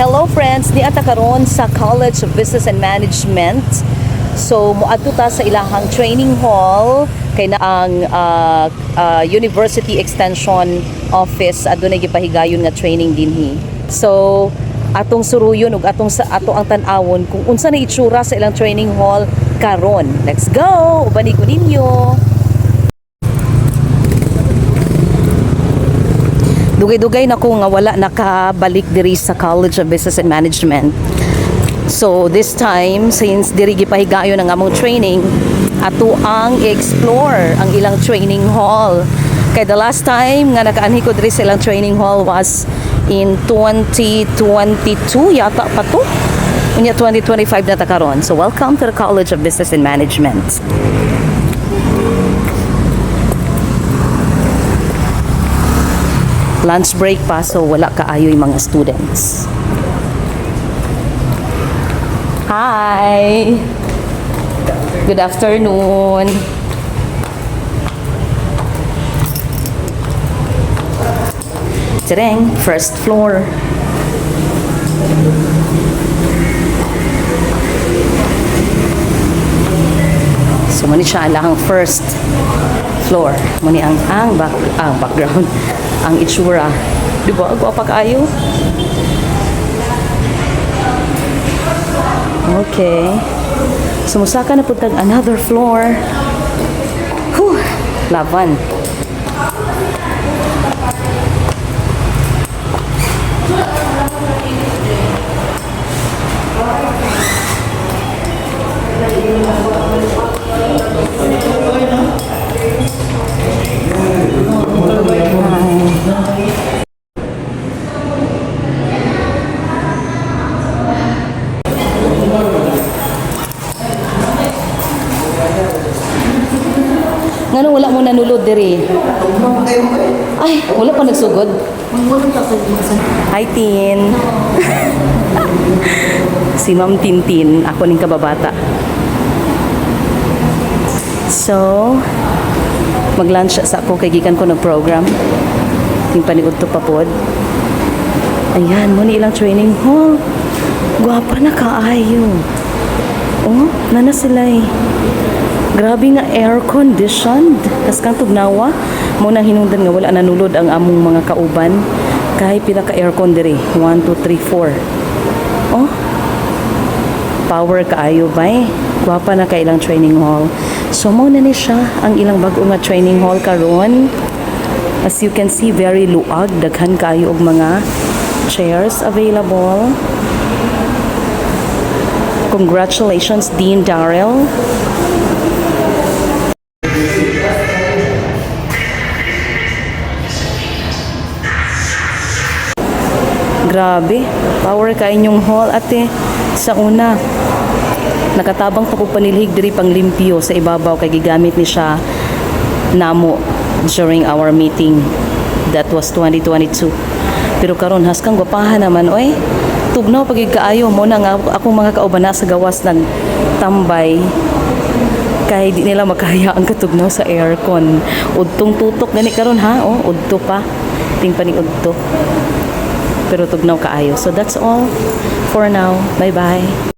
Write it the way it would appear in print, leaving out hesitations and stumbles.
Hello friends, niata karon sa College of Business and Management. So moadto ta sa ilahang training hall kay na ang University Extension Office adunay gipahigayon nga training dinhi. So atong suruyon ug atong sa ato ang tan-awon kung unsa na itsura sa ilang training hall karon. Let's go. Ubani ko ninyo. Dugay-dugay na ko nga wala nakabalik diri sa College of Business and Management. So this time, since diri gipahigayon ang among training, ato ang i-explore ang ilang training hall. Kay the last time nga nakaanhi ko diri sa ilang training hall was in 2022 yata pa to. Unya 2025 na ta karon. So welcome to the College of Business and Management. Lunch break pa, so wala kaayo yung mga students. Hi! Good afternoon. Tereng, first floor. So muni siya ang first floor. Muni ang background, ang itsura. Di ba? Gwapa kaayo. Okay. So musaka na pud tag another floor. Whew, laban. Ngano wala mo nanulod diri? Ay, wala pa nagsugod. Hi, Tin. Si Ma'am Tintin, ako ning kababata. So, mag-lunch sa ako kay gikan ko ng program. Yung paniud to pa pod. Ayan, mo ni ilang training hall. Gwapa na kaayo. Oh, nana sila eh. Grabe nga air conditioned. Tas kang tugnawa, mo nang hinungdan nga wala nanulod ang among mga kauban. Kay pila ka aircon diri? 1 2 3 4. Oh. Power kaayo bay. Gwapa na kay ilang training hall. So mo na ni siya ang ilang bag-o nga training hall karon. As you can see, very luag, daghan kaayo og mga chairs available. Congratulations, Dean Darrell. Grabe, power ka inyong hall, ate. Sa una, nakatabang pa ko panilhig diri pang limpyo sa ibabaw kay gigamit ni siya namo during our meeting. That was 2022. Pero karon haskang gwapahan naman oy. Tugnaw pag kaayo mo na nga akong mga kauban na sa gawas nagtambay kay di nila makaya ang katugnaw sa aircon. Udtong tutok gani karon ha, oh, udto pa. Ting pa ni udto. Pero tugnaw kaayo. So that's all for now. Bye-bye.